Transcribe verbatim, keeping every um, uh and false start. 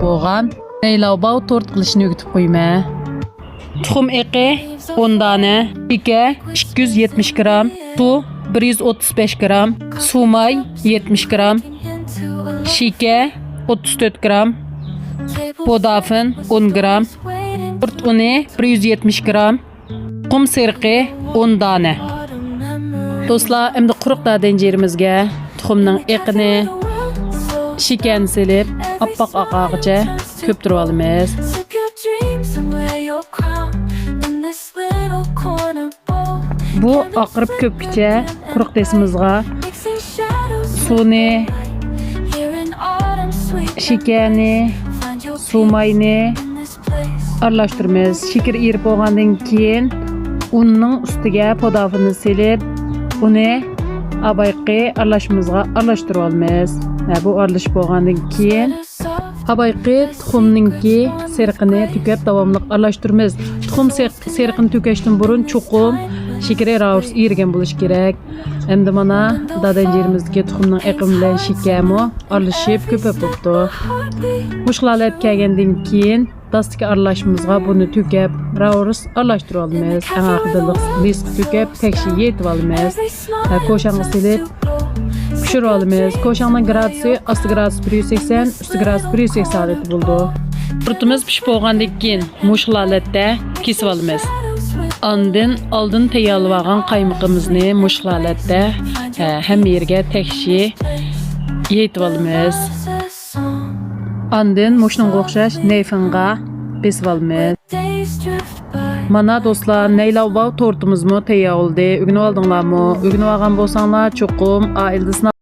بولغان نەيلاۋباۋ تورت قىلىشنى ئۆگىتىپ قويىمەن. تۇخۇم ئېقى ئون دانە، شېكەر ئىككى يۈز يەتمىش گرام، سۇ بىر يۈز ئوتتۇز بەش گرام، سۇماي يەتمىش گرام، شېكەر ئوتتۇز تۆت گرام، بودافىن ئون گرام، تورت ئۇنى بىر يۈز يەتمىش گرام، تۇخۇم سېرىقى ئون دانە. دوستلار، ئەمدى قۇرۇق دادەنجىرىمىزگە تۇخۇمنىڭ ئېقىنى، شېكەرنى سېلىپ، ئاپئاق ئاقارغىچە كۆپتۈرۈۋالىمىز. بۇ ئاقىرىپ كۆپكىچە قۇرۇق دېسىمىزغا سۇنى، شېكەرنى، سۇماينى ئارىلاشتۇرىمىز. شېكىر ئېرىپ بولغاندىن كېيىن، ئۇننىڭ ئۈستىگە پودافىننى سېلىپ، ئۇنى ئاۋايقى ئارىلاشمىمىزغا ئارىلاشتۇرۇۋالىمىز. ھە، بۇ ئارىلىشىپ بولغاندىن كېيىن، ئاۋايقى تۇخۇمنىڭكى سېرىقىنى تۆكۈپ، داۋاملىق ئارىلاشتۇرىمىز. تۇخۇم سېرىق-، سېرىقىنى تۆكۈشتىن بۇرۇن چوقۇم شېكىرى راۋۇرۇس ئېرىگەن بولۇشى كېرەك. ئەمدى مانا، دادەنجىرىمىزدىكى تۇخۇمنىڭ ئېقىمى بىلەن شېكەرمۇ ئارىلىشىپ كۆپۈپ بوپتۇ. مۇشۇ ھالەتكە كەلگەندىن كېيىن، داستىكى ئارىلاشمىمىزغا بۇنى تۆكۈپ، راۋۇرۇس ئارىلاشتۇرۇۋالىمىز. ئەڭ ئاخىرىدا لىس-، لىسقا تۆكۈپ، تەكشى يېيىتىۋالىمىز. ھە، كوشاڭغا سېلىپ پىشۇرۇۋالىمىز. كوشاڭنىڭ گرادۇسى، ئاستى گرادۇس بىر يۈز سەكسەن، ئۈستى گرادۇس بىر يۈز سەكسەن ھالىتى بولىدۇ. تورتىمىز پىشىپ بولغاندىن كېيىن، مۇشۇ ھالەتتە كېسىۋالىمىز. ئاندىن ئالدىن تەييارلىۋالغان قايمىقىمىزنى مۇشۇ ھالەتتە، ھە، ھەممە يېرىگە تەكشى يېيىتىۋالىمىز. ئاندىن مۇشۇنىڭغا ئوخشاش نەيفىڭغا بېسىۋالىمىز. مانا دوستلار، نەيلاۋباۋ تورتىمىزمۇ تەييار بولدى. ئۆگىنىۋالدىڭلارمۇ؟ ئۆگىنىۋالغان بولساڭلار، چوقۇم ئائىلىدە سىناپ